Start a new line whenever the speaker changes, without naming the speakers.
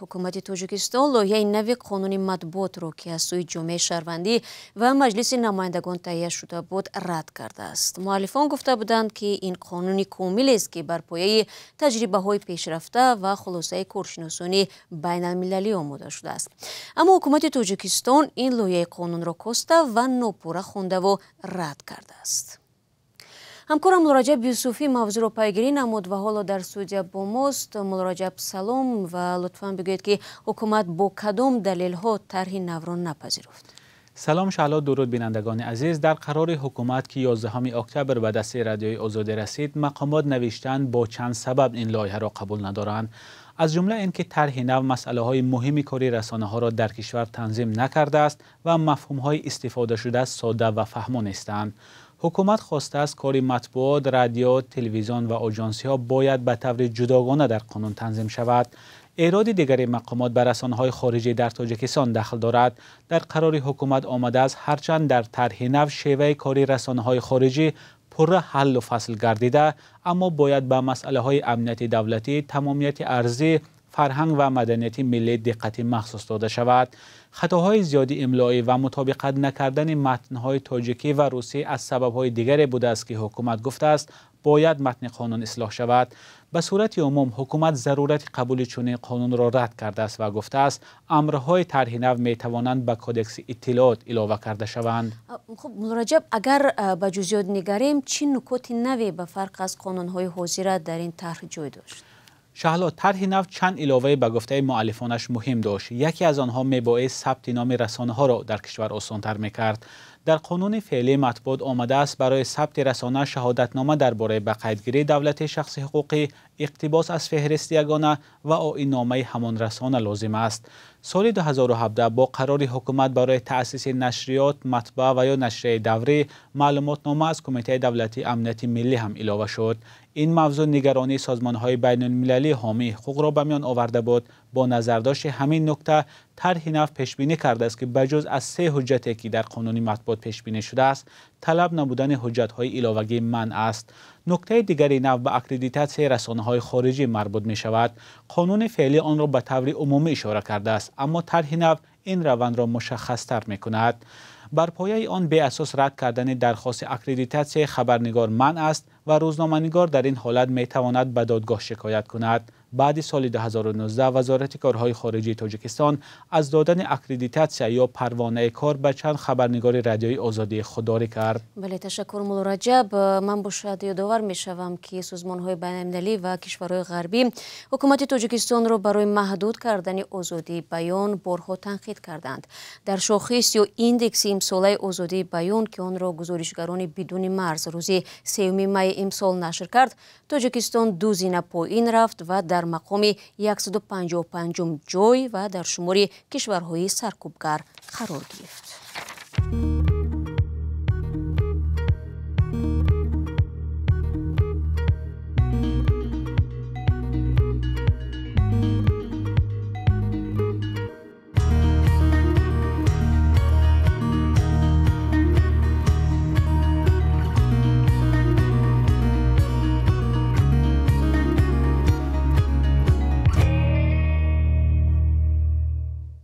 Ҳукумати Тоҷикистон лоиҳаи нави қонуни матбуотро, ки аз сӯи ҷомеаи шаҳрвандӣ ва Маҷлиси намояндагон таҳия шуда буд, рад кардааст. Муаллифон гуфта буданд, ки ин қонуни комилест, ки бар пояи таҷрибаҳои пешрафта ва хулосаи коршиносони байналмилалӣ омода шудааст. Аммо ҳукумати Тоҷикистон ин лоиҳаи қонунро коста ва нопурра хондаву рад кардааст. Ҳамкорам Муллораҷаб Юсуфӣ мавзӯъро пайгирӣ намуд ва ҳоло дар студия бо мост. Муллораҷаб, салом ва лутфан бигӯед, ки ҳукумат бо кадом далелҳо тарҳи навро напазируфт.
Салом Шаҳло, дуруд бинандагони азиз. Дар қарори ҳукумат, ки 11 октябр ба дасти Радиои Озодӣ расид, мақомот навиштанд, бо чанд сабаб ин лоиҳаро қабул надоранд. Аз ҷумла ин ки тарҳи нав масъалаҳои муҳими кори расонаҳоро дар кишвар танзим накардааст ва мафҳумҳои истифодашуда сода ва фаҳмо нестанд. Ҳукумат хостааст, кори матбуот, радио, телевизион ва оҷонсиҳо бояд ба таври ҷудогона дар қонун танзим шавад. Эроди дигари мақомот ба расонаҳои хориҷӣ дар Тоҷикистон дахл дорад. Дар қарори ҳукумат омадааст, ҳарчанд дар тарҳи нав шеваи кори расонаҳои хориҷӣ пурра ҳаллу фасл гардида, аммо бояд ба масъалаҳои амнияти давлатӣ, тамомияти арзӣ, фарҳанг ва маданияти миллӣ диққати махсус дода шавад. Хатоҳои зиёди имлоӣ ва мутобиқат накардани матнҳои тоҷикӣ ва русӣ аз сабабҳои дигаре будааст, ки ҳукумат гуфтааст, бояд матни қонун ислоҳ шавад. Ба сурати умум ҳукумат зарурати қабули чунин қонунро рад кардааст ва гуфтааст, амрҳои тарҳи нав метавонанд ба Кодекси иттилоот илова карда шаванд.
Хуб, Муллораҷаб, агар ба ҷузъиёт нигарем, чӣ нукоти наве ба фарқ аз қонунҳои ҳозира дар ин тарҳ ҷой дошт?
Шаҳло, тарҳи нав чанд иловаи ба гуфтаи муаллифонаш муҳим дошт. Яке аз онҳо мебоист сабти номи расонаҳоро дар кишвар осонтар мекард. Дар қонуни феълии матбуот омадааст, барои сабти расона шаҳодатнома дар бораи ба қайдгирии давлати шахси ҳуқуқӣ, иқтибос аз феҳристи ягона ва оинномаи ҳамон расона лозим аст. Соли 2017 бо қарори ҳукумат барои таъсиси нашриёт, матбаа ва ё нашрияи даврӣ маълумотнома аз Кумитаи давлатии амнияти миллӣ ҳам илова шуд. Ин мавзӯъ нигаронии созмонҳои байналмилалии ҳомии ҳуқуқро ба миён оварда буд. Бо назардошти ҳамин нукта тарҳи нав пешбинӣ кардааст, ки ба ҷуз аз се ҳуҷҷате, ки дар қонуни матбуот пешбинӣ шудааст, талаб намудани ҳуҷҷатҳои иловагӣ манъ аст. Нуктаи дигари нав ба аккредитатсияи расонаҳои хориҷӣ марбут мешавад. Қонуни феълӣ онро ба таври умумӣ ишора кардааст, аммо тарҳи нав ин равандро мушаххастар мекунад. Бар пояи он беасос рад кардани дархости аккредитатсияи хабарнигор манъ аст ва рӯзноманигор дар ин ҳолат метавонад ба додгоҳ шикоят кунад. Баъди соли 2019 Вазорати корҳои хориҷии Тоҷикистон аз додани аккредитатсия ё парвонаи кор ба чанд хабарнигори Радиои Озодӣ худдорӣ кард.
Бале, ташаккур, Муллораҷаб. Ман бошад ёдовар мешавам, ки созмонҳои байналмилалӣ ва кишварҳои ғарбӣ ҳукумати Тоҷикистонро барои маҳдуд кардани озодии баён борҳо танқид карданд. Дар шохис ё индекси имсолаи озодии баён, ки онро Гузоришгарони бидуни марз рӯзи 3 майи имсол нашр кард, Тоҷикистон ду зина поин рафт ва дар мақоми 155 ҷой ва дар шумори кишварҳои саркӯбгар қарор гирифт.